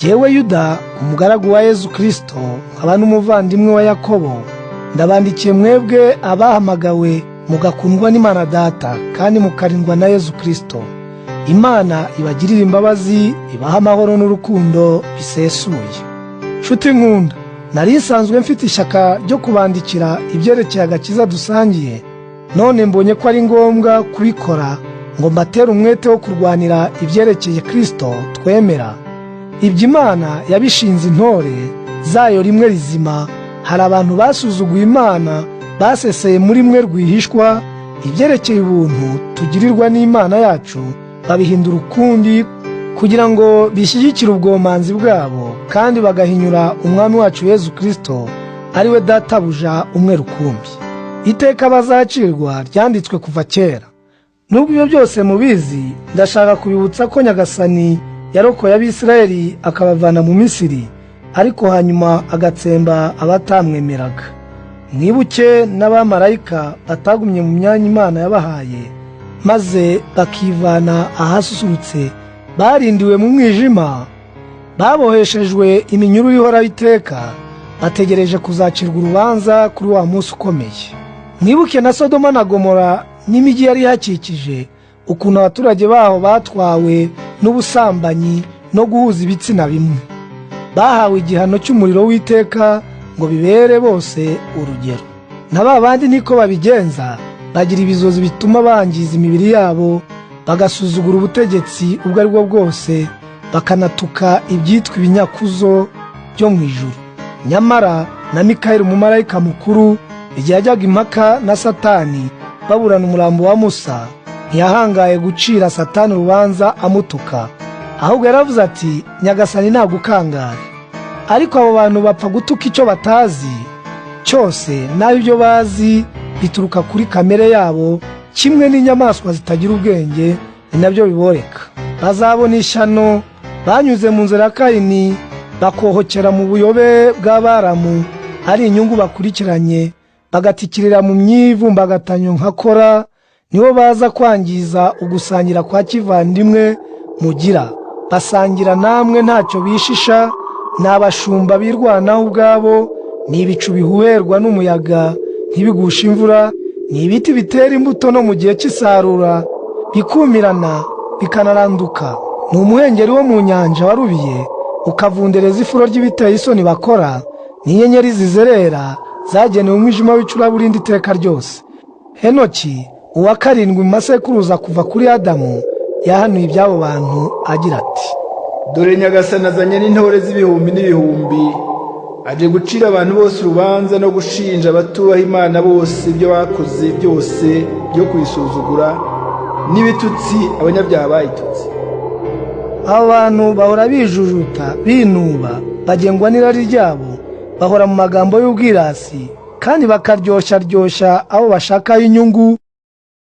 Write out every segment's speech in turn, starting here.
Jyewe Yuda, umugaragu wa Yezu Kristo, nkaba n'umuvandimwe wa Yakobo, ndabandikiye mwebwe abahamagawe mugakundwa n'Imana Data kandi mukarindwa na Yezu Kristo. Imana ibagirire imbabazi, ibahe amahoro n'urukundo bisesuye. Nshuti nkunda, nari nsanzwe mfite ishyaka ryo kubandikira ibyerekeye agakiza dusangiye, none mbonye ko ari ngombwa kubikora ngo mbatere umwete wo kurwanira ibyerekeye Kristo twemera. Ibyo Imana yabishinze intore zayo rimwe rizima. Hari abantu basuzuguye Imana, baseseye muri mwe rwihishwa ibyerekeye ubuntu tugirirwa n'Imana yacu, babihindura ukundi kugira ngo bishyigikire ubwomanzi bwabo, kandi bagahinyura Umwami wacu Yezu Kristo, ari we Databuja umwe rukumbi. Iteka bazacirwa ryanditswe kuva kera. Nubwo ibyo byose mubizi, ndashaka kubibutsa ko Nyagasani yarokoye Abisirayeli akabavana mu Misiri, ariko hanyuma agatsemba abatamwemeraga. Mwibuke n'abamarayika batagumye mu myanya Imana yabahaye, maze bakivana ahasusurutse, barindiwe mu mwijima, baboheshejwe iminyururu ihoraho iteka, bategereje kuzacirwa urubanza kuri wa munsi ukomeye. Mwibuke na Sodoma na Gomora n'imijyi yari ihakikije, ukuntu abaturage baho batwawe n'ubusambanyi no guhuza ibitsina bimwe, bahawe igihano cy'umuriro w'iteka ngo bibere bose urugero. Na ba bandi niko babigenza, bagira ibizozi bituma bangiza imibiri yabo, bagasuzugura ubutegetsi ubwo ari bwo bwose, bakanatuka ibyitwa ibinyakuzo byo mu ijuru. Nyamara na Mikayeli umumarayika mukuru, igihe yajyaga impaka na Satani baburana umurambo wa Musa, ntiyahangaye gucira Satani urubanza amutuka, ahubwo yaravuze ati: "Nyagasani nagukangare." Ariko abo bantu bapfa gutuka icyo batazi cyose, naho ibyo bazi bituruka kuri kamere yabo, kimwe n'inyamaswa zitagira ubwenge, ni nabyo biboreka. Bazabona ishyano banyuze mu nzira ya Kayini, bakohokera mu buyobe bw'Abaramu, ari inyungu bakurikiranye, bagatikirira mu myivumbagatanyo nka Kora. Nibo baza kwangiza ugusangira kwa kivandimwe mugira, basangira namwe ntacyo bishisha. Ni abashumba birwanaho ubwabo, ni ibicu bihuherwa n'umuyaga ntibigushe imvura, ni ibiti bitera imbuto no mu gihe cy'isarura bikumirana bikanaranduka, ni umuhengeri wo mu nyanja warubiye ukavundereza ifuro ry'ibiteye isoni bakora, ni inyenyeri zizerera zagenewe umwijima w'icuraburindi iteka ryose. Henoki, uwa karindwi mu masekuruza kuva kuri Adamu, yahanuye iby'abo bantu agira ati: "Dore Nyagasani azanye n'intore z'ibihumbi n'ibihumbi, aje gucira abantu bose urubanza no gushinja abatubaha Imana bose ibyo bakoze byose byo kuyisuzugura, n'ibitutsi abanyabyaha bayitutse." Abo bantu bahora bijujuta, binuba, bagengwa n'irari ryabo, bahora mu magambo y'ubwirasi, kandi bakaryoshya abo bashakaho inyungu.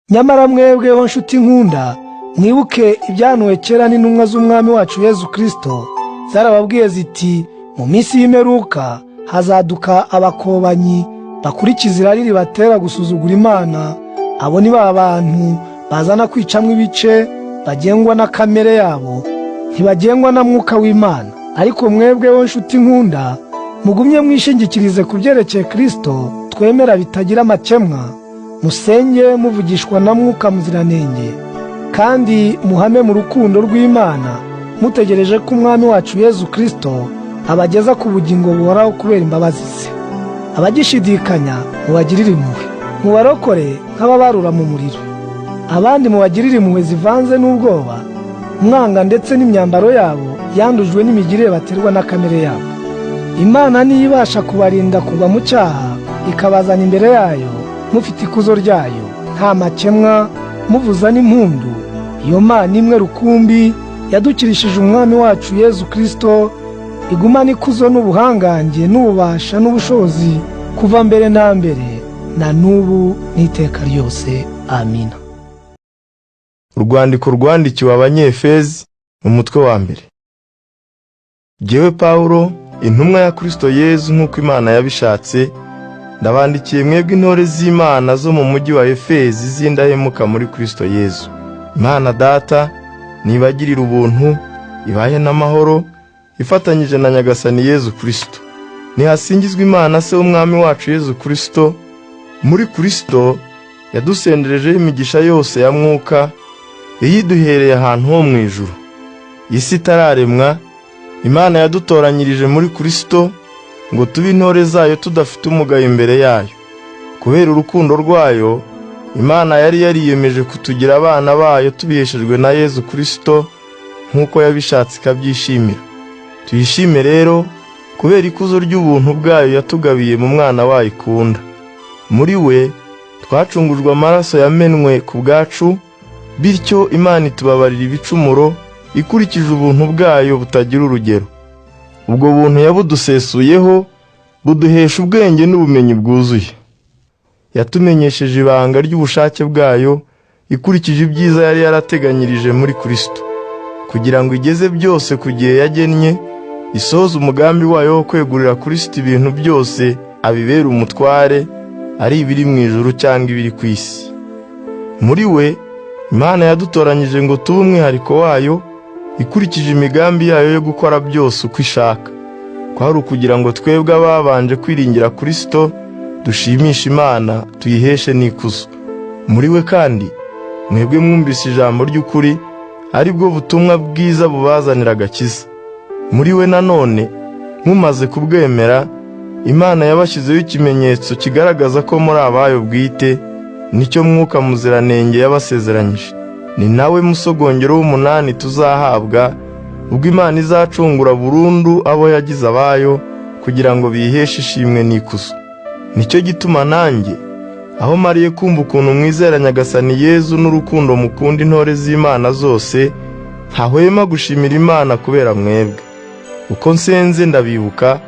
Nyamara mwebweho, nshuti nkunda, mwibuke ibyahanuwe kera n'intumwa z'Umwami wacu Yezu Kristo. Zarababwiye ziti: "Mu minsi y'imperuka hazaduka abakobanyi bakurikiza irari ribatera gusuzugura Imana." Abo ni ba bantu bazana kwicamo ibice, bagengwa na kamere yabo, ntibagengwa na Mwuka w'Imana. Ariko mwebweho, nshuti nkunda, mugumye mwishingikirize ku byerekeye Kristo twemera bitagira amakemwa, musenge muvugishwa na Mwuka Muziranenge, kandi muhame mu rukundo rw'Imana, mutegereje ko Umwami wacu Yezu Kristo abageza ku bugingo buhoraho kubera imbabazi ze. Abagishidikanya mubagirire impuhwe, mubarokore nk'ababarura mu muriro. Abandi mubagirire impuhwe zivanze n'ubwoba, mwanga ndetse n'imyambaro yabo yandujwe n'imigirire baterwa na kamere yabo. Imana niyo ibasha kubarinda kugwa mu cyaha, ikabazana imbere yayo mufite ikuzo ryayo, nta makemwa, muvuza n'impundu. Iyo Mana imwe rukumbi yadukirishije Umwami wacu Yezu Kristo, igumana ikuzo n'ubuhangange n'ububasha n'ubushobozi kuva mbere na mbere na n'ubu n'iteka ryose. Amina. Urwandiko rwandikiwe Abanyefezi, umutwe wa mbere. Jyewe Pawulo, intumwa ya Kristo Yezu nk'uko Imana yabishatse, ndabandikiye mwebwe intore z'Imana zo mu mujyi wa Efezi z'indahemuka muri Kristo Yezu. Imana Data nibagirire ubuntu, ibahe n'amahoro, ifatanyije na Nyagasani Yezu Kristo. Nihasingizwe Imana se w'Umwami wacu Yezu Kristo, muri Kristo yadusenderejeho imigisha yose ya Mwuka, iyiduhereye ahantu ho mu ijuru. Isi itararemwa, Imana yadutoranyirije muri Kristo ngo tube intore zayo tudafite umugayo imbere yayo. Kubera urukundo rwayo, Imana yari yariyemeje kutugira abana bayo tubiheshejwe na Yezu Kristo nk'uko yabishatse ikabyishimira. Tuyishime rero kubera ikuzo ry'ubuntu bwayo yatugabiye mu mwana wayo ikunda. Muri we twacungujwe amaraso yamenwe ku bwacu, bityo Imana itubabarira ibicumuro ikurikije ubuntu bwayo butagira urugero. Ubwo buntu yabudusesuyeho buduhesha ubwenge n'ubumenyi bwuzuye. Yatumenyesheje ibanga ry'ubushake bwayo ikurikije ibyiza yari yarateganyirije muri Kristo, kugira ngo igeze byose ku gihe yagennye, isohoze umugambi wayo wo kwegurira Kristo ibintu byose abibera umutware, ari ibiri mu ijuru cyangwa ibiri ku isi. Muri we Imana yadutoranyije ngo tube umwihariko wayo, ikurikije imigambi yayo yo gukora byose uko ishaka. Kwari ukugira ngo twebwe ababanje kwiringira Kristo dushimishe Imana, tuyiheshe n'ikuzo. Muri we kandi mwebwe mwumvise ijambo ry'ukuri, ari bwo butumwa bwiza bubazanira agakiza. Muri we nanone mumaze kubwemera, Imana yabashyizeho ikimenyetso kigaragaza ko muri abayo bwite, nicyo Mwuka Muziranenge yabasezeranyije. Ni nawe musogongero w'umunani tuzahabwa ubwo Imana izacungura burundu abo yagize abayo, kugira ngo biheshe ishimwe n'ikuzo. Nicyo gituma nanjye aho mariye kumva ukuntu mwizera Nyagasani Yezu n'urukundo mukunda intore z'Imana zose, ntahwema gushimira Imana kubera mwebwe. Uko nsenze ndabibuka,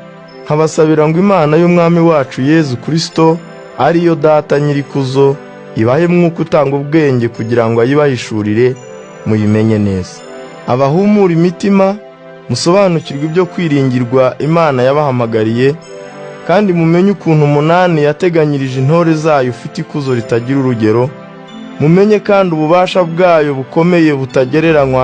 nkabasabira ngo Imana y'Umwami wacu Yezu Kristo, ariyo Data nyirikuzo, ibahe Mwuka utanga ubwenge kugira ngo ayibahishurire muyimenye neza. Abahumura imitima, musobanukirwe ibyo kwiringirwa Imana yabahamagariye, kandi mumenye ukuntu umunani yateganyirije intore zayo ufite ikuzo ritagira urugero. Mumenye kandi ububasha bwayo bukomeye butagereranywa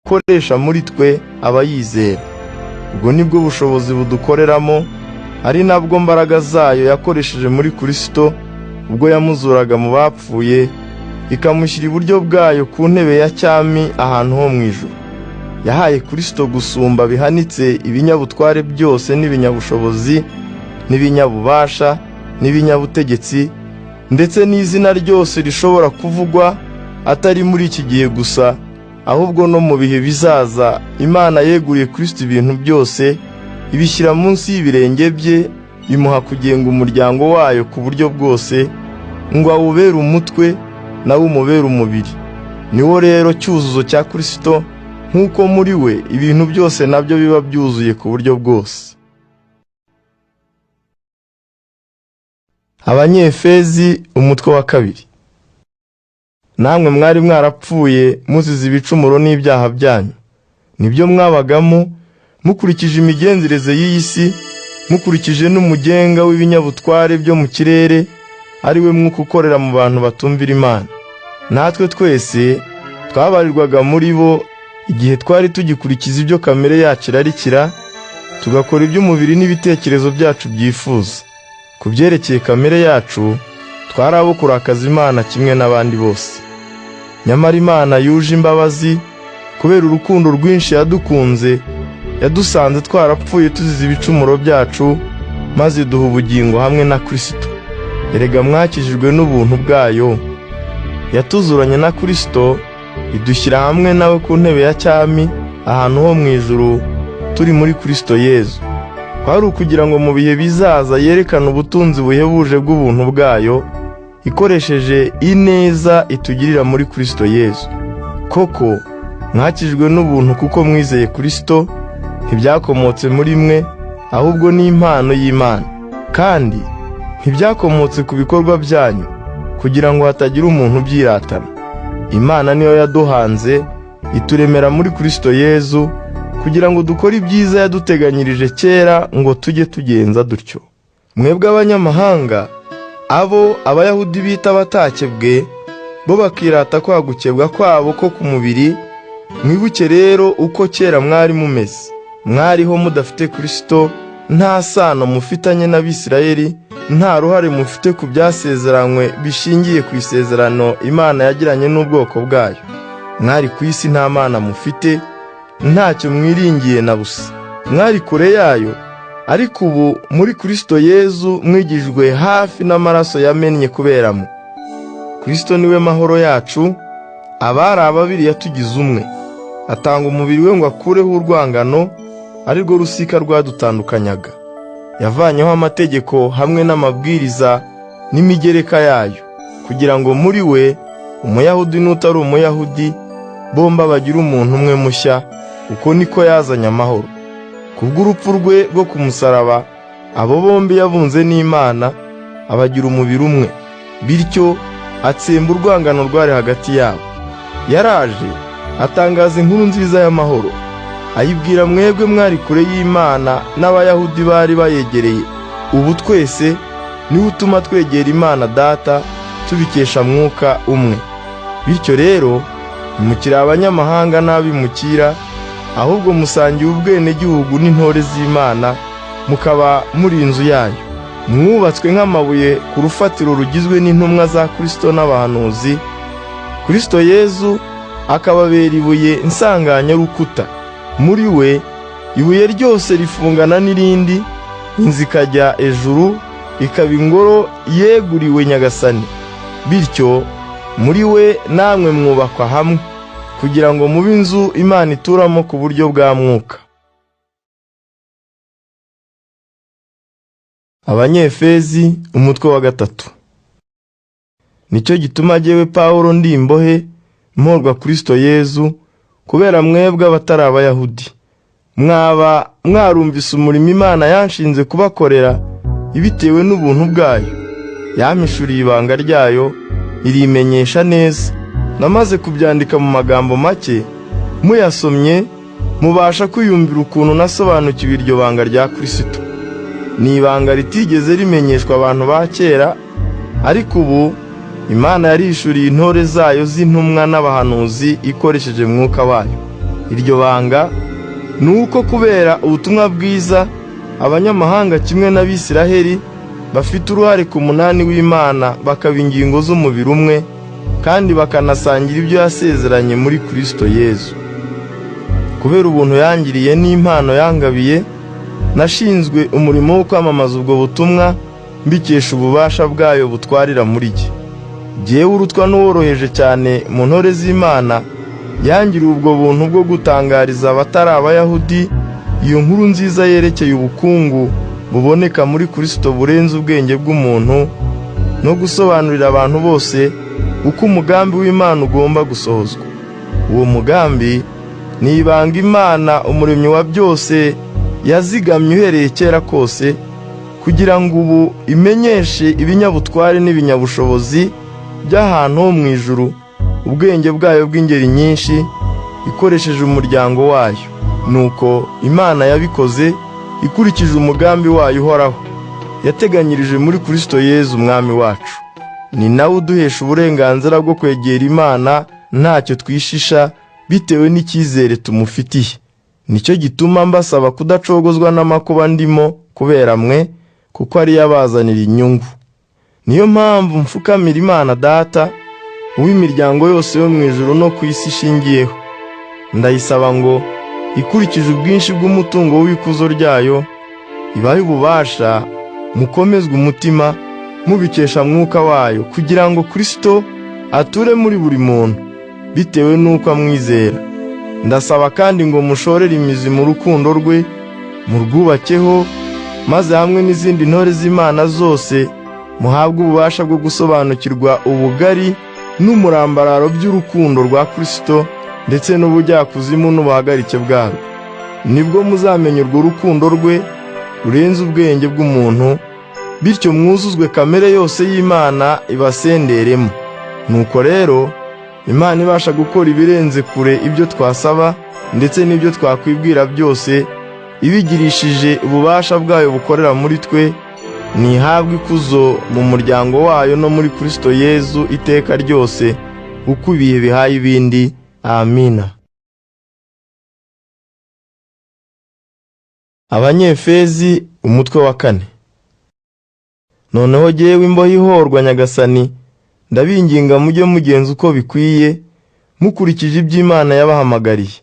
ikoresha muri twe abayizera. Ubwo nibwo bushobozi budukoreramo, ari nabwo mbaraga zayo yakoresheje muri Kristo ubwo yamuzuraga mu bapfuye, ikamushyira iburyo bwayo ku ntebe ya cyami ahantu ho mu ijuru. Yahaye Kristo gusumba bihanitse ibinyabutware byose n'ibinyabushobozi n'ibinyabubasha n'ibinyabutegetsi, ndetse n'izina ryose rishobora kuvugwa, atari muri iki gihe gusa, ahubwo no mu bihe bizaza. Imana yeguriye Kristo ibintu byose, ibishyira munsi y'ibirenge bye, imuha kugenga umuryango wayo ku buryo bwose, ngo awubere umutwe nawe umubere umubiri. Niwo rero cyuzuzo cya Kristo, nk'uko muri we ibintu byose nabyo biba byuzuye ku buryo bwose. Abanyefezi umutwe wa 2. Namwe mwari mwarapfuye muzize ibicumuro n'ibyaha byanyu, nibyo mwabagamo mukurikije imigenzereze y'iyi si, mukurikije n'umugenga w'ibinyabutware byo mu kirere, ari we Mwuka ukorera mu bantu batumvira Imana. Natwe twese twabarirwaga muri bo igihe twari tugikurikiza ibyo kamere yacu irarikira, tugakora iby'umubiri n'ibitekerezo byacu byifuza. Ku byerekeye kamere yacu, twari abo kurakaza Imana kimwe n'abandi bose. Nyamara Imana yuje imbabazi, kubera urukundo rwinshi yadukunze, yadusanze twarapfuye tuzize ibicumuro byacu, maze iduha ubugingo hamwe na Kristo. Erega mwakijijwe n'ubuntu bwayo. Yatuzuranye na Kristo, idushyira hamwe nawe ku ntebe ya cyami ahantu ho mu ijuru, turi muri Kristo Yezu. Kwari ukugira ngo mu bihe bizaza yerekane ubutunzi buhebuje bw'ubuntu bwayo, ikoresheje ineza itugirira muri Kristo Yezu. Koko mwakijwe n'ubuntu kuko mwizeye Kristo, ntibyakomotse muri mwe, ahubwo ni impano y'Imana. Kandi ntibyakomotse ku bikorwa byanyu, kugira ngo hatagira umuntu ubyiratana. Imana niyo yaduhanze, ituremera muri Kristo Yezu, kugira ngo dukore ibyiza yaduteganyirije kera ngo tujye tugenza dutyo. Mwebwe abanyamahanga, abo Abayahudi bita abatakebwe, bo bakirata kwa gukebwa kwabo ko ku mubiri, mwibuke rero uko kera mwari mumeze. Mwariho mudafite Kristo, nta sano mufitanye n'Abisirayeli, nta ruhare mufite ku byasezeranywe bishingiye ku isezerano Imana yagiranye n'ubwoko bwayo. Mwari ku isi nta Mana mufite, ntacyo mwiringiye na busa. Mwari kure yayo, ariko ubu muri Kristo Yezu mwigijwe hafi n'amaraso yamennye kuberamo. Kristo niwe mahoro yacu, abari ababiri yatugize umwe, atanga umubiri we ngo akureho urwangano, arirwo rusika rwadutandukanyaga. Yavanyeho amategeko hamwe n'amabwiriza n'imigereka yayo, kugira ngo muri we Umuyahudi n'utari Umuyahudi bombi bagire umuntu umwe mushya. Uko niko yazanye amahoro. Kubw'urupfu rwe rwo ku musaraba, abo bombi yabunze n'Imana, abagira umubiri umwe, bityo atsemba urwangano rwari hagati yabo. Yaraje atangaza inkuru nziza y'amahoro, ayibwira mwebwe mwari kure y'Imana n'Abayahudi bari bayegereye. Ubu twese niwe utuma twegera Imana Data, tubikesha Mwuka umwe. Bityo rero ntimukiri abanyamahanga n'abimukira, ahubwo musangiye ubwenegihugu n'intore z'Imana, mukaba muri inzu yayo. Mwubatswe nk'amabuye ku rufatiro rugizwe n'intumwa za Kristo n'abahanuzi, Kristo Yezu akababera ibuye nsanganyarukuta. Muri we ibuye ryose rifungana n'irindi, inzu ikajya ejuru, ikaba ingoro yeguriwe Nyagasani. Bityo muri we namwe mwubakwa hamwe, kugira ngo mube inzu Imana ituramo ku buryo bwa Mwuka. Abanyefezi umutwe wa 3. Nicyo gituma jyewe Pawulo ndi imbohe mporwa Kristo Yezu, kubera mwebwe abatari Abayahudi. Mwaba mwarumvise umurimo Imana yanshinze kubakorera ibitewe n'ubuntu bwayo. Yampishuriye ibanga ryayo, irimenyesha neza. Namaze kubyandika mu magambo make, muyasomye mubasha kwiyumvira ukuntu nasobanukiwe iryo banga rya Kristo. Ni ibanga ritigeze rimenyeshwa abantu ba kera, ariko ubu Imana yarishuriye intore zayo z'intumwa n'abahanuzi ikoresheje Mwuka wayo. Iryo banga ni uko kubera ubutumwa bwiza abanyamahanga kimwe n'Abisiraheli bafite uruhare ku munani w'Imana, bakaba ingingo z'umubiri umwe, kandi bakanasangira ibyo yasezeranye muri Kristo Yezu. Kubera ubuntu yangiriye n'impano yangabiye, nashinzwe umurimo wo kwamamaza ubwo butumwa mbikesha ububasha bwayo butwarira muri jye. Jyewe urutwa n'uworoheje cyane mu ntore z'Imana, yangiriye ubwo buntu bwo gutangariza abatari Abayahudi iyo nkuru nziza yerekeye ubukungu buboneka muri Kristo burenze ubwenge bw'umuntu, no gusobanurira abantu bose uko umugambi w'Imana ugomba gusohozwa. Uwo mugambi ni ibanga Imana umuremyi wa byose yazigamye uhereye kera kose, kugira ngo ubu imenyeshe ibinyabutware n'ibinyabushobozi by'ahantu ho mu ijuru ubwenge bwayo bw'ingeri nyinshi, ikoresheje umuryango wayo. Nuko Imana yabikoze ikurikije umugambi wayo uhoraho yateganyirije muri Kristo Yezu Umwami wacu. Ni nawe uduhesha uburenganzira bwo kwegera Imana ntacyo twishisha, bitewe n'icyizere tumufitiye. Nicyo gituma mbasaba kudacogozwa n'amakuba ndimo kubera mwe, kuko ariyo abazanira inyungu. Niyo mpamvu mfukamira Imana Data, uw'imiryango yose yo mu ijuru no ku isi ishingiyeho. Ndayisaba ngo ikurikije ubwinshi bw'umutungo w'ikuzo ryayo, ibahe ububasha mukomezwe umutima mubikesha Mwuka wayo, kugira ngo Kristo ature muri buri muntu bitewe n'uko amwizera. Ndasaba kandi ngo mushorere imizi mu rukundo rwe, murwubakeho, maze hamwe n'izindi ntore z'Imana zose muhabwe ububasha bwo gusobanukirwa ubugari n'umurambararo by'urukundo rwa Kristo, ndetse n'ubujyakuzimu n'ubuhagarike bwarwo. Nibwo muzamenya urwo rukundo rwe rurenze ubwenge bw'umuntu, bityo mwuzuzwe kamere yose y'Imana ibasenderemo. Nuko rero Imana ibasha gukora ibirenze kure ibyo twasaba ndetse n'ibyo twakwibwira byose, ibigirishije ububasha bwayo bukorera muri twe, ntihabwe ikuzo mu muryango wayo no muri Kristo Yezu iteka ryose, uko ibihe bihaye ibindi. Amina. Abanyefezi umutwe wa 4. Noneho jyewe imbohe ihorwa Nyagasani, ndabinginga mujye mugenza uko bikwiye, mukurikije iby'Imana yabahamagariye.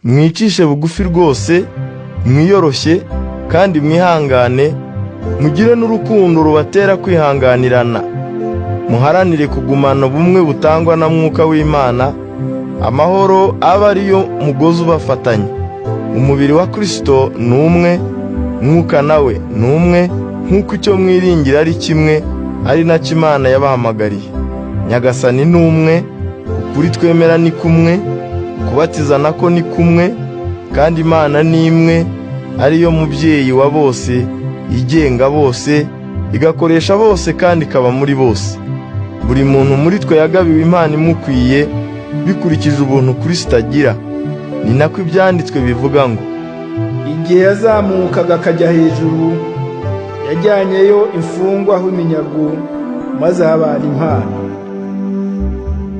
Mwicishe bugufi rwose, mwiyoroshye kandi mwihangane, mugire n'urukundo rubatera kwihanganirana. Muharanire kugumana ubumwe butangwa na Mwuka w'Imana, amahoro aba ariyo mugozi ubafatanya. Umubiri wa Kristo ni umwe, Mwuka nawe ni umwe, nk'uko icyo mwiringira ari kimwe, ari nacyo Imana yabahamagariye. Nyagasani ni umwe, ukuri twemera ni kumwe, kubatiza nako ni kumwe, kandi Imana ni imwe, ariyo mubyeyi wa bose, igenga bose, igakoresha bose kandi ikaba muri bose. Buri muntu muri twe yagabiwe impano imukwiye, bikurikije ubuntu Kristo agira. Ni nako ibyanditswe bivuga ngo: igihe yazamukaga akajya hejuru, yajyanyeyo imfungwa aho iminyago, maze ahabana impano.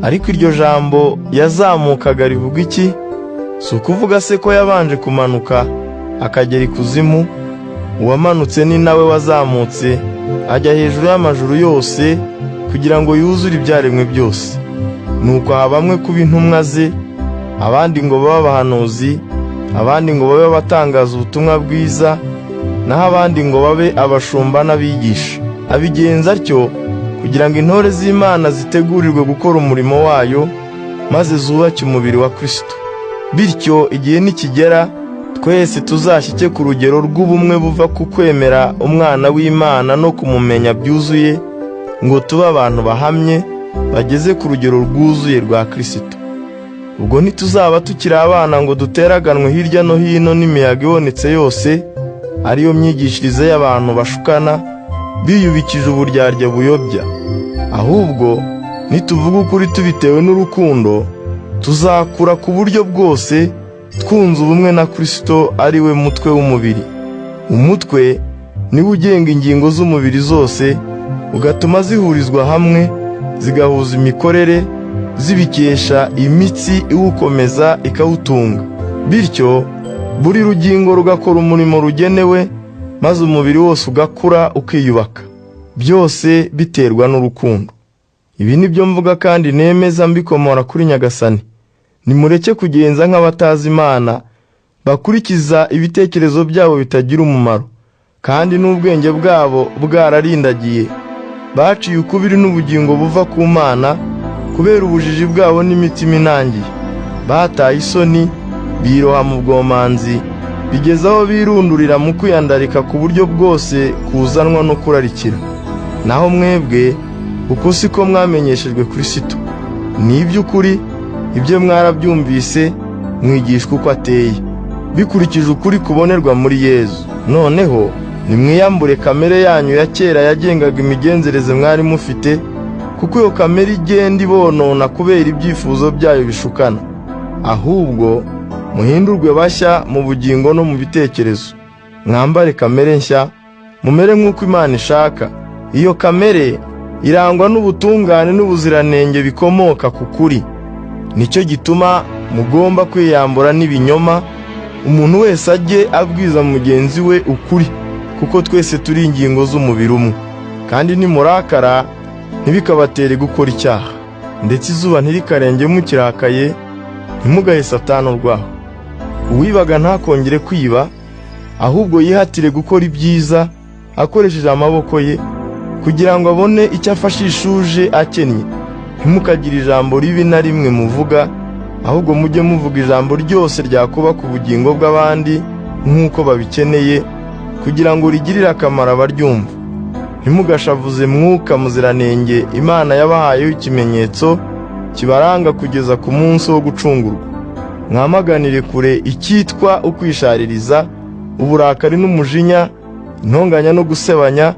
Ariko iryo jambo yazamukaga rivuga iki? Si ukuvuga se ko yabanje kumanuka akagera ikuzimu? Uwamanutse ni nawe wazamutse ajya hejuru y'amajuru yose, kugira ngo yuzure ibyaremwe byose. Nuko aha bamwe kuba intumwa ze, abandi ngo babe abahanuzi, abandi ngo babe abatangaza ubutumwa bwiza, naho abandi ngo babe abashumba n'abigisha. Abigenza atyo kugira ngo intore z'Imana zitegurirwe gukora umurimo wayo, maze zubake umubiri wa Kristo. Bityo igihe nikigera, twese tuzashyike ku rugero rw'ubumwe buva ku kwemera Umwana w'Imana no kumumenya byuzuye, ngo tube abantu bahamye bageze ku rugero rwuzuye rwa Kristo. Ubwo ntituzaba tukiri abana ngo duteraganwe hirya no hino n'imiyaga ibonetse yose, ariyo myigishirize y'abantu bashukana, biyubikije uburyarya buyobya. Ahubwo nituvuga ukuri tubitewe n'urukundo, tuzakura ku buryo bwose twunze ubumwe na Kristo, ari we mutwe w'umubiri. Umutwe niwe ugenga ingingo z'umubiri zose, ugatuma zihurizwa hamwe, zigahuza imikorere, zibikesha imitsi iwukomeza ikawutunga. Bityo buri rugingo rugakora umurimo rugenewe, maze umubiri wose ugakura ukiyubaka. Byose biterwa n'urukundo. Ibi ni byo mvuga kandi nemeza mbikomora kuri Nyagasani. Nimureke kugenza nk'abatazi Imana, bakurikiza ibitekerezo byabo bitagira umumaro, kandi n'ubwenge bwabo bwararindagiye. Baciye ukubiri n'ubugingo buva ku Mana, kubera ubujiji bwabo n'imitima inangiye. Bataye isoni, biroha mu bwomanzi, bigeze aho birundurira mu kwiyandarika ku buryo bwose kuzanwa no kurarikira. Naho mwebwe, uko siko mwamenyeshejwe Kristo. Ni iby'ukuri, ibyo mwarabyumvise, mwigishwa uko ateye, bikurikije ukuri kubonerwa muri Yezu. Noneho nimwiyambure kamere yanyu ya kera yagengaga imigenzereze mwari mufite, kuko iyo kamere igenda ibonona kubera ibyifuzo byayo bishukana. Ahubwo muhindurwe bashya mu bugingo no mu bitekerezo, mwambare kamere nshya, mumere nk'uko Imana ishaka. Iyo kamere irangwa n'ubutungane n'ubuziranenge bikomoka ku kuri. Nicyo gituma mugomba kwiyambura n'ibinyoma, umuntu wese ajye abwiza mugenzi we ukuri, kuko twese turi ingingo z'umubiri umwe. Kandi nimurakara ntibikabatere gukora icyaha, ndetse izuba ntirikarenge mukirakaye, ntimugahe Satani urwaho. Uwibaga ntakongere kwiba, ahubwo yihatire gukora ibyiza akoresheje amaboko ye, kugira ngo abone icyo afashisha uje akennye. Ntimukagire ijambo ribi na rimwe muvuga, ahubwo mujye muvuga ijambo ryose ryakubaka ubugingo bw'abandi nk'uko babikeneye, kugira ngo rigirire akamaro abaryumva. Ntimugashavuze Mwuka Muziranenge Imana yabahayeho ikimenyetso kibaranga kugeza ku munsi wo gucungurwa. Mwamaganire kure icyitwa ukwishaririza, uburakari n'umujinya, intonganya no gusebanya,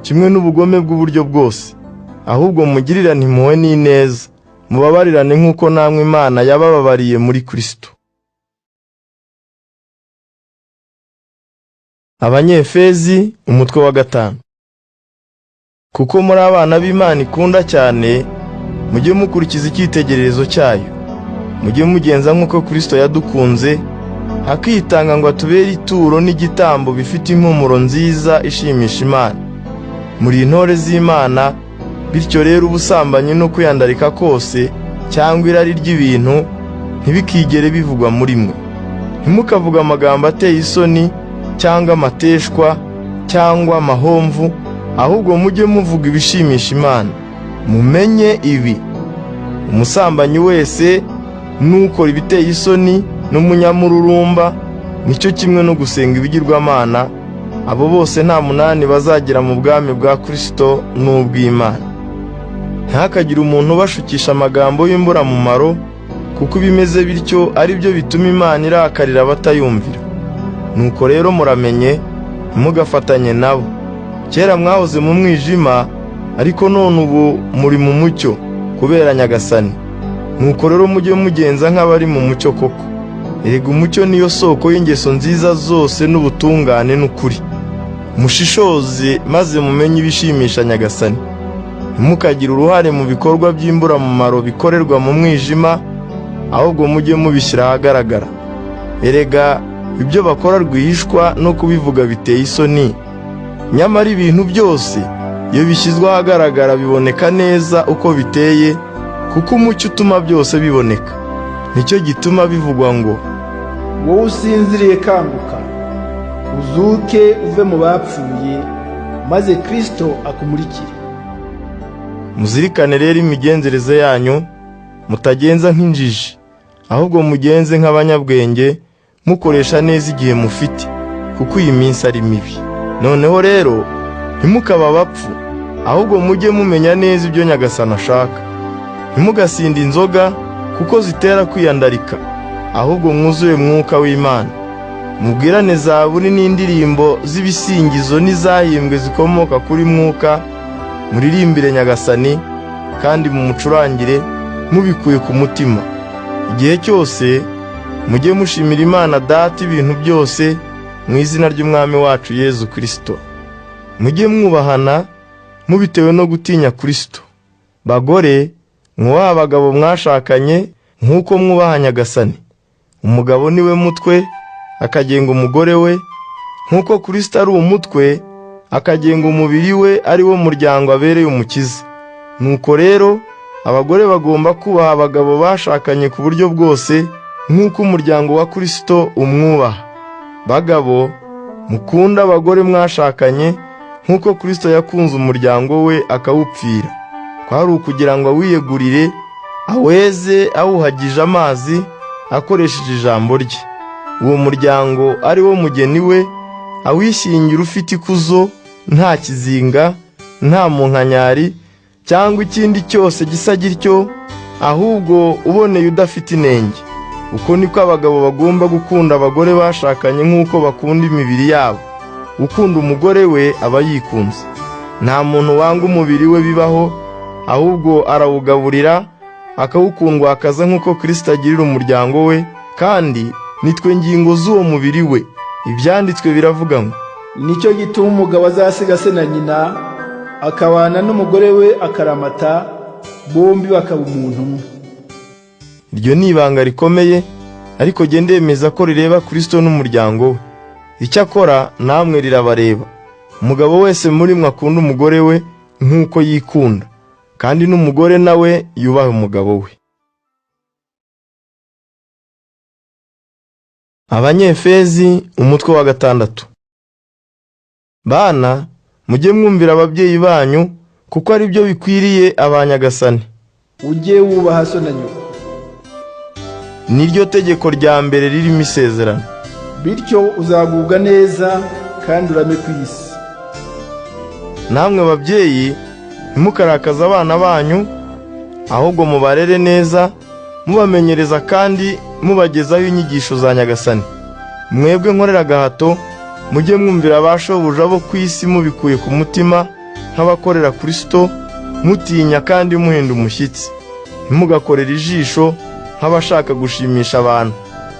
kimwe n'ubugome bw'uburyo bwose. Ahubwo mugirirane impuhwe n'ineza, mubabarirane nk'uko namwe Imana yabababariye muri Kristo. Abanyefezi umutwe wa 5. Kuko muri abana b'Imana ikunda cyane, mujye mukurikiza icyitegererezo cyayo. Mujye mugenza nk'uko Kristo yadukunze, akitanga ngo atubere ituro n'igitambo bifite impumuro nziza ishimisha Imana. Muri intore z'Imana, bityo rero ubusambanyi no kwiyandarika kose cyangwa irari ry'ibintu ntibikigere bivugwa muri mwe. Ntimukavuge amagambo ateye isoni cyangwa amateshwa cyangwa amahomvu, ahubwo mujye muvuga ibishimisha Imana. Mumenye ibi: umusambanyi wese n'ukora ibiteye isoni n'umunyamururumba nicyo kimwe no gusenga ibigirwamana, abo bose nta munani bazagera mu bwami bwa Kristo n'ubw'Imana. Ntihakagire umuntu ubashukisha amagambo y'imburamumaro, kuko ibimeze bityo ari byo bituma Imana irakarira abatayumvira. Nuko rero muramenye, ntimugafatanye nabo. Kera mwahoze mu mwijima, ariko none ubu muri mu mucyo kubera Nyagasani. Nuko rero mujye mugenza nk'abari mu mucyo koko. Erega umucyo niyo soko y'ingeso nziza zose n'ubutungane n'ukuri. Mushishoze maze mumenye ibishimisha Nyagasani. Ntimukagire uruhare mu bikorwa by'imburamumaro bikorerwa mu mwijima, ahubwo mujye mubishyira ahagaragara. Erega ibyo bakora rwihishwa no kubivuga biteye isoni, nyamara ibintu byose iyo bishyizwe ahagaragara biboneka neza uko biteye, kuko umucyo utuma byose biboneka. Nicyo gituma bivugwa ngo: wowe usinziriye kanguka, uzuke uve mu bapfuye, maze Kristo akumurikire. Muzirikane rero imigenzereze yanyu, mutagenza nk'injiji, ahubwo mugenze nk'abanyabwenge, mukoresha neza igihe mufite, kuko iyi minsi ari mibi. Noneho rero ntimukaba abapfu, ahubwo mujye mumenya neza ibyo Nyagasani ashaka. Ntimugasinde inzoga, kuko zitera kwiyandarika, ahubwo mwuzuye Mwuka w'Imana. Mubwirane zaburi n'indirimbo z'ibisingizo n'izahimbwe zikomoka kuri Mwuka, muririmbire Nyagasani kandi mumucurangire mubikuye ku mutima. Igihe cyose mujye mushimira Imana Data ibintu byose mu izina ry'Umwami wacu Yezu Kristo. Mujye mwubahana mubitewe no gutinya Kristo. Bagore, mwubahe abagabo mwashakanye nk'uko mwubaha Nyagasani. Umugabo niwe mutwe, akagenga umugore we, nk'uko Kristo ari umutwe, akagenga umubiri we ari wo muryango abereye umukiza. Nuko rero abagore bagomba kubaha abagabo bashakanye ku buryo bwose, nk'uko umuryango wa Kristo umwubaha. Bagabo, mukunde abagore mwashakanye, nk'uko Kristo yakunze umuryango we akawupfira. Kwari ukugira ngo awiyegurire, aweze awuhagije amazi, akoresheje ijambo rye. Uwo muryango ari wo mugeni we, awishingira ufite ikuzo, nta kizinga, nta munkanyari cyangwa ikindi cyose gisa gityo, ahubwo uboneye udafite inenge. Uko niko abagabo bagomba gukunda abagore bashakanye nk'uko bakunda imibiri yabo. Ukunda umugore we aba yikunze. Nta muntu wanga umubiri we bibaho, ahubwo arawugaburira akawukundwakaza nk'uko Kristo agirira umuryango we, kandi nitwe ngingo z'uwo mubiri we. Ibyanditswe biravuga ngo: nicyo gituma umugabo azasiga se na nyina, akabana n'umugore we akaramata, bombi bakaba umuntu umwe. Iryo ni ibanga rikomeye, ariko jye ndemeza ko rireba Kristo n'umuryango we. Icyakora namwe rirabareba. Umugabo wese muri mwe akunda umugore we nk'uko yikunda, kandi n'umugore nawe yubahe umugabo we. Abanyefezi umutwe wa 6. Bana, mujye mwumvira ababyeyi banyu, kuko ari byo bikwiriye abanyagasani. Ujye wubaha so na nyoko. Niryo tegeko rya mbere ririmo isezerano. Bityo uzagubwa neza kandi urame ku isi. Namwe babyeyi, ntimukarakaze abana banyu, Ahubwo mubarere neza, mubamenyereza kandi mubagezaho inyigisho za Nyagasani. Mwebwe nkorera agahato, mujye mwumvira abashobuja bo ku isi mubikuye ku mutima nk'abakorera Kristo, mutinya kandi muhinda umushyitsi. Ntimugakorere ijisho nk'abashaka gushimisha abantu,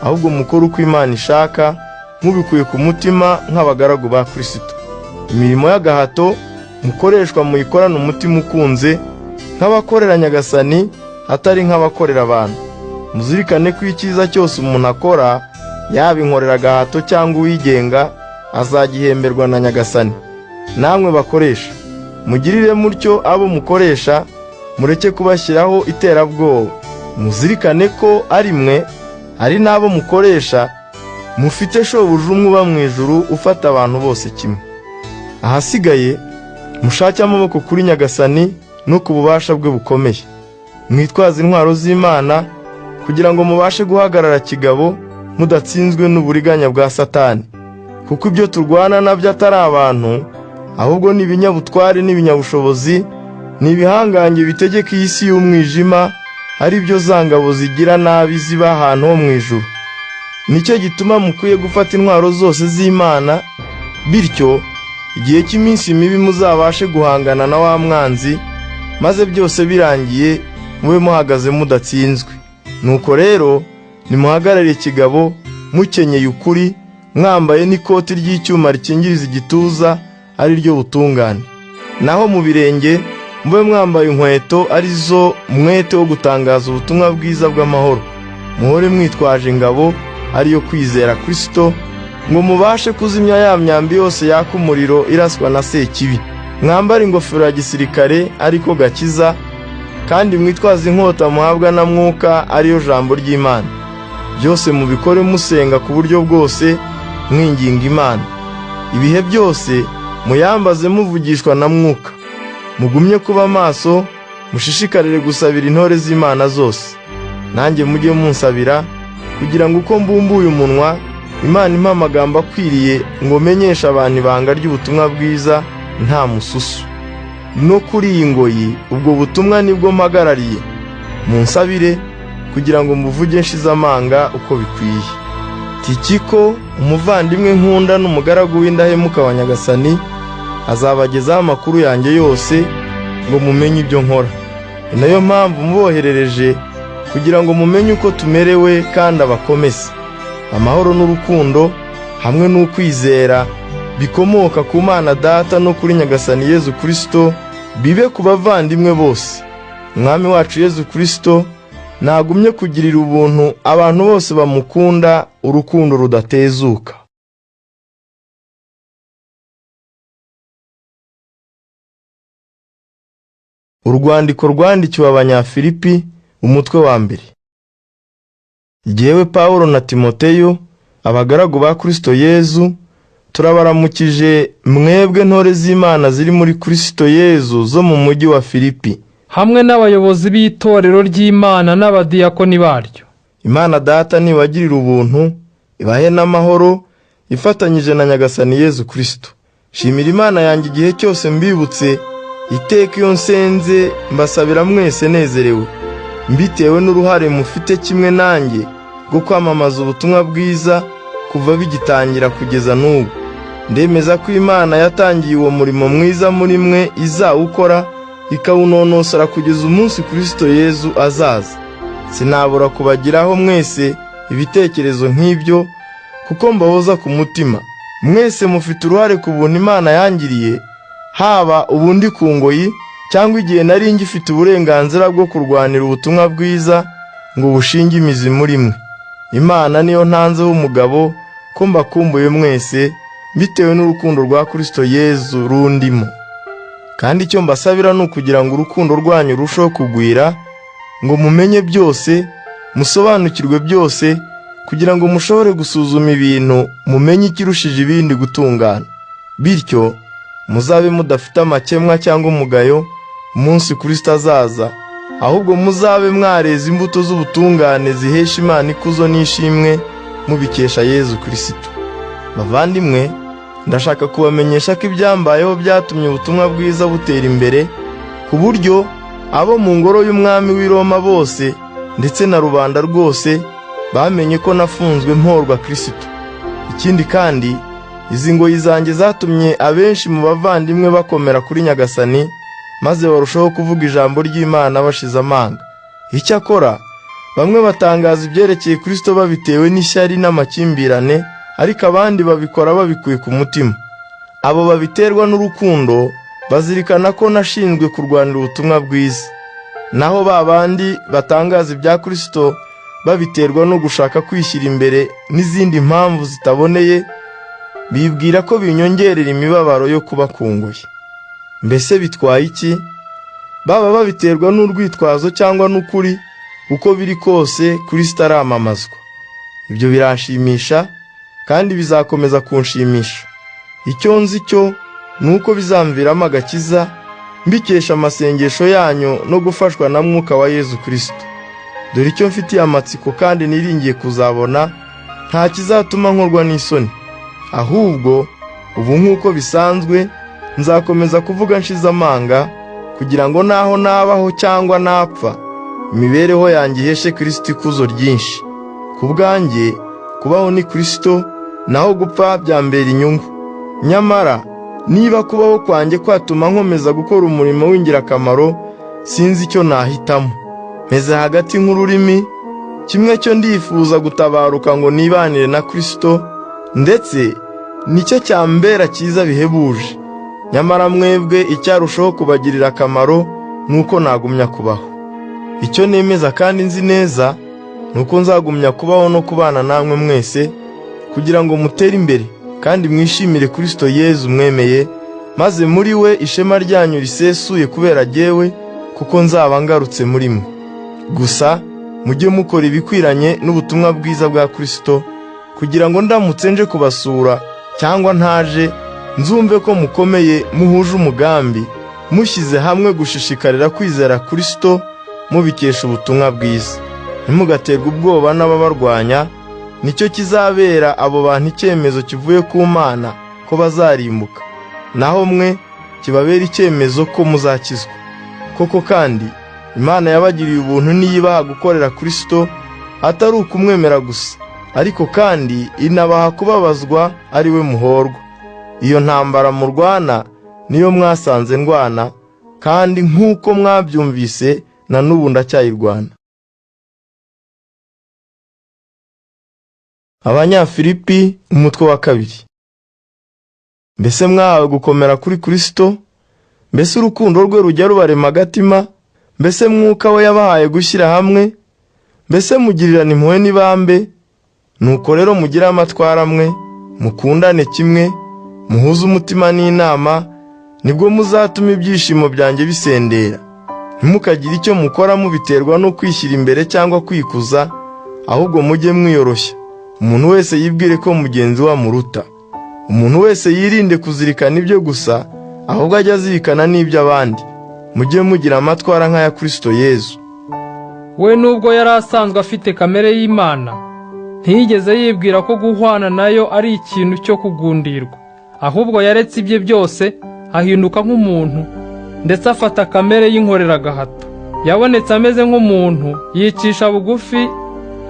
ahubwo mukore uko Imana ishaka mubikuye ku mutima nk'abagaragu ba Kristo. Imirimo y'agahato mukoreshwa muyikorane umutima ukunze nk'abakorera Nyagasani, atari nk'abakorera abantu. Muzirikane ko icyiza cyose umuntu akora, yaba inkorera agahato cyangwa uwigenga, azagihemberwa na Nyagasani. Namwe bakoresha, mugirire mutyo abo mukoresha, mureke kubashyiraho iterabwoba. Muzirikane ko ari mwe, ari n'abo mukoresha, mufite shobuja umwe uba mu ijuru ufata abantu bose kimwe. Ahasigaye mushake amaboko kuri Nyagasani no ku bubasha bwe bukomeye. Mwitwaze intwaro z'Imana kugira ngo mubashe guhagarara kigabo mudatsinzwe n'uburiganya bwa Satani. Kuko ibyo turwana nabyo atari abantu, ahubwo ni ibinyabutware n'ibinyabushobozi, ni ibihangange bitegeka iyi si y'umwijima, ari byo za ngabo zigira nabi ziba ahantu ho mu ijuru. Nicyo gituma mukwiye gufata intwaro zose z'Imana, bityo igihe cy'iminsi mibi muzabashe guhangana na wa mwanzi, maze byose birangiye mube muhagaze mudatsinzwe. Nuko rero nimuhagarare kigabo, mukenyeye ukuri, mwambaye n'ikoti ry'icyuma rikingiriza igituza, ari ryo butungane. Naho mu birenge mube mwambaye inkweto ari zo mwete wo gutangaza ubutumwa bwiza bw'amahoro. Muhore mwitwaje ingabo ariyo kwizera Kristo, ngo mubashe kuzimya ya myambi yose yaka umuriro iraswa na Sekibi. Mwambare ingofero ya gisirikare ariko gakiza, kandi mwitwaze inkota muhabwa na Mwuka ariyo jambo ry'Imana. Byose mubikore musenga ku buryo bwose, mwinginga Imana. Ibihe byose muyambaze muvugishwa na Mwuka. Mugumye kuba maso, mushishikarire gusabira intore z'Imana zose. Nanjye mujye munsabira, kugira ngo uko mbumbuye umunwa, Imana impa amagambo akwiriye ngo menyeshe abantu ibanga ry'ubutumwa bwiza nta mususu. No kuri iyi ngoyi ubwo butumwa nibwo mpagarariye. Munsabire kugira ngo mbuvuge nshize amanga uko bikwiye. Tikiko, umuvandimwe nkunda n'umugaragu w'indahemuka wa Nyagasani, azabagezaho amakuru yanjye yose ngo mumenye ibyo nkora. Ni nayo mpamvu muboherereje kugira ngo mumenye uko tumerewe kandi abakomeze. Amahoro n'urukundo hamwe n'ukwizera bikomoka ku Mana Data no kuri Nyagasani Yezu Kristo bibe ku bavandimwe bose. Umwami wacu Yezu Kristo nagumye kugirira ubuntu abantu bose bamukunda urukundo rudatezuka. Urwandiko rwandikiwe Abanyafilipi, umutwe wa mbere. Jyewe Pawulo na Timoteyo, abagaragu ba Kristo Yezu, turabaramukije mwebwe ntore z'Imana ziri muri Kristo Yezu zo mu mujyi wa Filipi, hamwe n'abayobozi b'itorero ry'Imana n'abadiyakoni baryo. Imana Data nibagirira ubuntu, ibahe n'amahoro, ifatanyije na Nyagasani Yezu Kristo. Shimira Imana yanjye igihe cyose mbibutse, iteka iyo nsenze mbasabira mwese nezerewe, mbitewe n'uruhare mufite kimwe nanjye rwo kwamamaza ubutumwa bwiza kuva bigitangira kugeza n'ubu. Ndemeza ko Imana yatangiye uwo murimo mwiza muri mwe izawukora ikawunonosora kugeza umunsi Kristo Yezu azaza. Sinabura kubagiraho mwese ibitekerezo nk'ibyo, kuko mbahoza ku mutima. Mwese mufite uruhare ku buntu Imana yangiriye, haba ubundi ku ngoyi cyangwa igihe nari ngifite uburenganzira bwo kurwanira ubutumwa bwiza ngo bushinge imizi muri mwe. Imana niyo ntanzeho umugabo ko mbakumbuye mwese bitewe n'urukundo rwa Kristo Yezu rundimo. Kandi icyo mbasabira ni ukugira ngo urukundo rwanyu rurusheho kugwira, ngo mumenye byose, musobanukirwe byose, kugira ngo mushobore gusuzuma ibintu, mumenye ikirushije ibindi gutungana. Bityo muzabe mudafite amakemwa cyangwa umugayo umunsi Kristo azaza, ahubwo muzabe mwareze imbuto z'ubutungane zihesha Imana ikuzo n'ishimwe mubikesha Yezu Kristo. Bavandimwe, ndashaka kubamenyesha ko ibyambayeho byatumye ubutumwa bwiza butera imbere, ku buryo Abo mu ngoro y'umwami w'i Roma bose ndetse na rubanda rwose bamenye ko nafunzwe mporwa Kristo. Ikindi kandi, izi ngoyi zanjye zatumye abenshi mu bavandimwe bakomera kuri Nyagasani, maze barushaho kuvuga ijambo ry'Imana bashize amanga. Icyakora bamwe batangaza ibyerekeye Kristo babitewe n'ishyari n'amakimbirane, ariko abandi babikora babikuye ku mutima. Abo babiterwa n'urukundo bazirikana ko nashinzwe kurwanira ubutumwa bwiza. Naho ba bandi batangaza ibya Kristo babiterwa no gushaka kwishyira imbere n'izindi mpamvu zitaboneye, bibwira ko binyongerera imibabaro yo kubakunguye. Mbese bitwaye iki? Baba babiterwa n'urwitwazo cyangwa n'ukuri, uko biri kose Kristo aramamazwa. Ibyo biranshimisha kandi bizakomeza kunshimisha. Icyo nzi cyo ni uko bizamviramo agakiza, mbikesha amasengesho yanyu no gufashwa na Mwuka wa Yezu Kristo. Dore icyo mfitiye amatsiko kandi niringiye kuzabona, nta kizatuma nkorwa n'isoni. Ahubwo ubu nk'uko bisanzwe nzakomeza kuvuga nshize amanga, kugira ngo naho nabaho cyangwa napfa, imibereho yanjye iheshe Kristo ikuzo ryinshi. Ku bwanjye kubaho ni Kristo, naho gupfa byambera inyungu. Nyamara niba kubaho kwanjye kwatuma nkomeza gukora umurimo w'ingirakamaro, sinzi icyo nahitamo. Meze hagati nk'ururimi, kimwe cyo ndifuza gutabaruka ngo nibanire na Kristo, ndetse nicyo cyambera cyiza bihebuje. Nyamara mwebwe icyarushaho kubagirira akamaro ni uko nagumya kubaho. Icyo nemeza kandi nzi neza ni uko nzagumya kubaho no kubana namwe mwese, kugira ngo mutere imbere kandi mwishimire Kristo Yezu mwemeye, maze muri we ishema ryanyu risesuye kubera jyewe, kuko nzaba ngarutse muri mwe. Gusa mujye mukora ibikwiranye n'ubutumwa bwiza bwa Kristo, kugira ngo ndamutse nje kubasura cyangwa ntaje, nzumve ko mukomeye muhuje umugambi, mushyize hamwe gushishikarira kwizera Kristo mubikesha ubutumwa bwiza. Ntimugaterwe ubwoba n'ababarwanya, nicyo kizabera abo bantu icyemezo kivuye ku Mana ko bazarimbuka, naho mwe kibabera icyemezo ko muzakizwa. Koko kandi Imana yabagiriye ubuntu niyibaha gukorera Kristo, atari ukumwemera gusa, ariko kandi inabaha kubabazwa ari we muhorwa. Iyo ntambara murwana niyo mwasanze ndwana, kandi nk'uko mwabyumvise na n'ubu ndacyayirwana. Abanyafilipi umutwe wa 2. Mbese mwahawe gukomera kuri Kristo? Mbese urukundo rwe rujya rubarema agatima? Mbese Mwuka we yabahaye gushyira hamwe? Mbese mugirirana impuhwe n'ibambe? Nuko rero mugire amatwara amwe, mukundane kimwe, muhuze umutima n'inama, nibwo muzatuma ibyishimo byanjye bisendera. Ntimukagire icyo mukora mubiterwa no kwishyira imbere cyangwa kwikuza, ahubwo mujye mwiyoroshya. Umuntu wese yibwire ko mugenzi we amuruta. Umuntu wese yirinde kuzirikana ibyo gusa, ahubwo ajye azirikana n'iby'abandi. Mujye mugira amatwara nk'aya Kristo Yezu. We nubwo yari asanzwe afite kamere y'Imana, ntiyigeze yibwira ko guhwana nayo ari ikintu cyo kugundirwa. Ahubwo yaretse ibye byose ahinduka nk'umuntu, ndetse afata kamere y'inkoreragahato. Yabonetse ameze nk'umuntu, yicisha bugufi,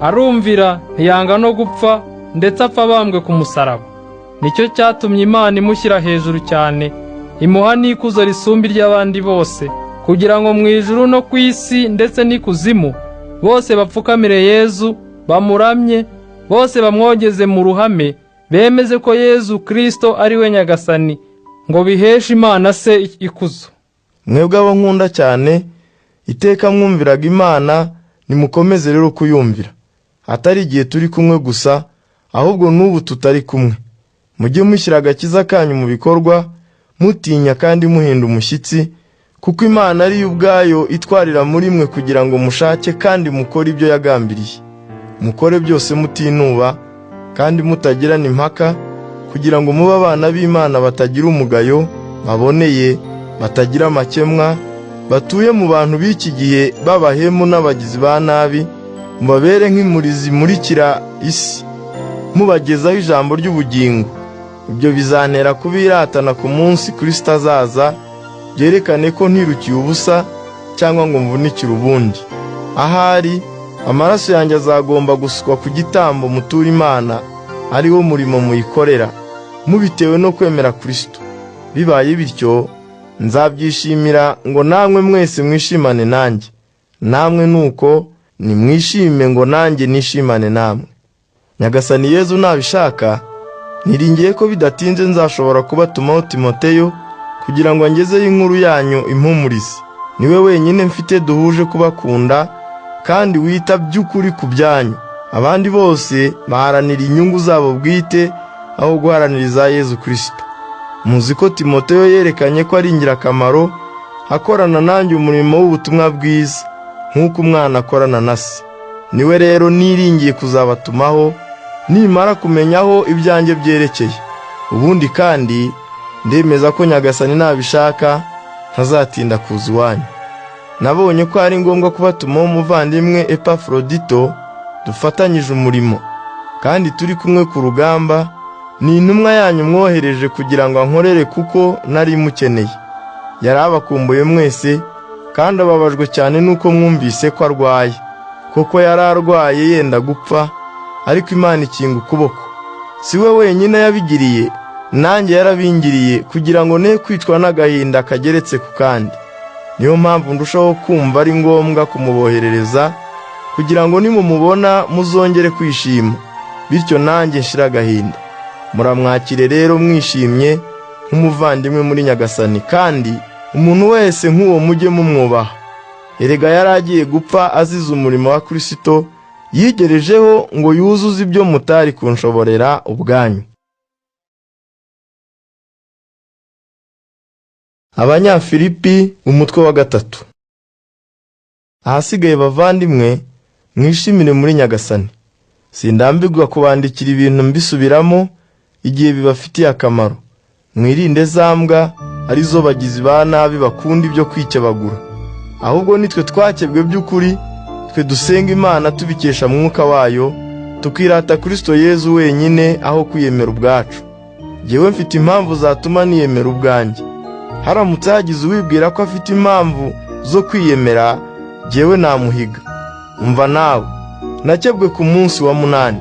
arumvira, ntiyanga no gupfa, ndetse apfa abambwe ku musaraba. Nicyo cyatumye Imana imushyira hejuru cyane, imuha n'ikuzo risumba iry'abandi bose, kugira ngo mu ijuru no ku isi ndetse n'ikuzimu bose bapfukamire Yezu, bamuramye, bose bamwogeze mu ruhame, bemeze ko Yezu Kristo ari we Nyagasani, ngo biheshe Imana se ikuzo. Mwebwe abo nkunda cyane, iteka mwumviraga Imana, nimukomeze rero kuyumvira. Atari igihe turi kumwe gusa, ahubwo n'ubu tutari kumwe. Mujye mushyira agakiza kanyu mu bikorwa, mutinya kandi muhinda umushyitsi, kuko Imana ari yo ubwayo itwarira muri mwe kugira ngo mushake kandi mukore ibyo yagambiriye. Mukore byose mutinuba kandi mutagirana impaka, kugira ngo mube abana b'Imana batagira umugayo, baboneye, batagira amakemwa, batuye mu bantu b'iki gihe b'abahemu n'abagizi ba nabi, mubabere nk'imuri zimurikira isi, mubagezaho ijambo ry'ubugingo. Ibyo bizantera kubiratana ku munsi Kristo azaza, byerekane ko ntirukiye ubusa cyangwa ngo mvunikire ubundi. Ahari amaraso yanjye azagomba gusukwa ku gitambo mutura Imana, ari wo murimo muyikorera, mubitewe no kwemera Kristo. Bibaye bityo nzabyishimira ngo namwe mwese mwishimane nanjye. Namwe nuko nimwishime ngo nanjye nishimane namwe. Nyagasani Yezu nabishaka, niringiye ko bidatinze nzashobora kubatumaho Timoteyo kugira ngo angezeho inkuru yanyu impumurize. Niwe wenyine mfite duhuje kubakunda kandi wita by'ukuri ku byanyu. Abandi bose baharanira inyungu zabo bwite aho guharanira iza Yezu Kristo. Muzi ko Timoteyo yerekanye ko ari ingirakamaro, akorana nanjye umurimo w'ubutumwa bwiza nk'uko umwana akorana na se. Niwe rero niringiye kuzabatumaho nimara kumenya aho ibyanjye byerekeye. Ubundi kandi ndemeza ko Nyagasani nabishaka ntazatinda kuza iwanyu. Nabonye ko ari ngombwa kubatumaho umuvandimwe Epafrodito dufatanyije umurimo, kandi turi kumwe ku rugamba. Ni intumwa yanyu mwohereje kugira ngo ankorere kuko nari mukeneye. Yari abakumbuye mwese kandi ababajwe cyane nuko mwumvise ko arwaye. Koko yari arwaye yenda gupfa, ariko Imana ikinga ukuboko. Si we wenyine yabigiriye, nanjye yarabingiriye kugira ngo ne kwicwa n'agahinda kageretse ku kandi. Niyo mpamvu ndushaho kumva ari ngombwa kumuboherereza kugira ngo nimumubona muzongere kwishima, bityo nanjye nshire agahinda. Muramwakire rero mwishimye nk'umuvandimwe muri Nyagasani, kandi umuntu wese nk'uwo mujye mumwubaha. Erega yari agiye gupfa azize umurimo wa Kristo, yigerejeho ngo yuzuze ibyo mutari kunshoborera ubwanyu. Abanyafilipi umutwe wa 3. Ahasigaye bavandimwe, mwishimire muri Nyagasani. Sindambirwa kubandikira ibintu mbisubiramo igihe bibafitiye akamaro. Mwirinde za mbwa arizo bagizi ba nabi bakunda ibyo kwikebagura. Ahubwo nitwe twakebwe by'ukuri, twe dusenga Imana tubikesha mwuka wayo, tukirata Kristo Yezu wenyine aho kwiyemera ubwacu. Jyewe mfite impamvu zatuma niyemera ubwanjye. Haramutse hagize uwibwira ko afite impamvu zo kwiyemera, jyewe namuhiga. Umva nawe, nakebwe ku munsi wa 8.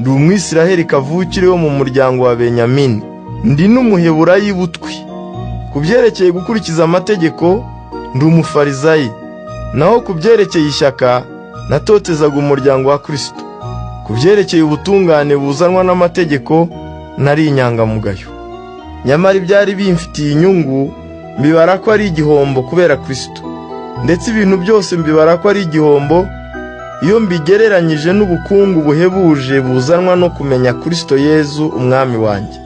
Ndi umwisiraheli kavukire wo mu muryango wa Benyamini, ndi n'umuheburayi butwi. Ku byerekeye gukurikiza amategeko ndi umufarizayi, naho ku byerekeye ishyaka natotezaga umuryango wa Kristo. Ku byerekeye ubutungane buzanwa n'amategeko nari inyangamugayo. Nyamara ibyari bimfitiye inyungu mbibara ko ari igihombo kubera Kristo. Ndetse ibintu byose mbibara ko ari igihombo iyo mbigereranyije n'ubukungu buhebuje buzanwa no kumenya Kristo Yezu umwami wanjye.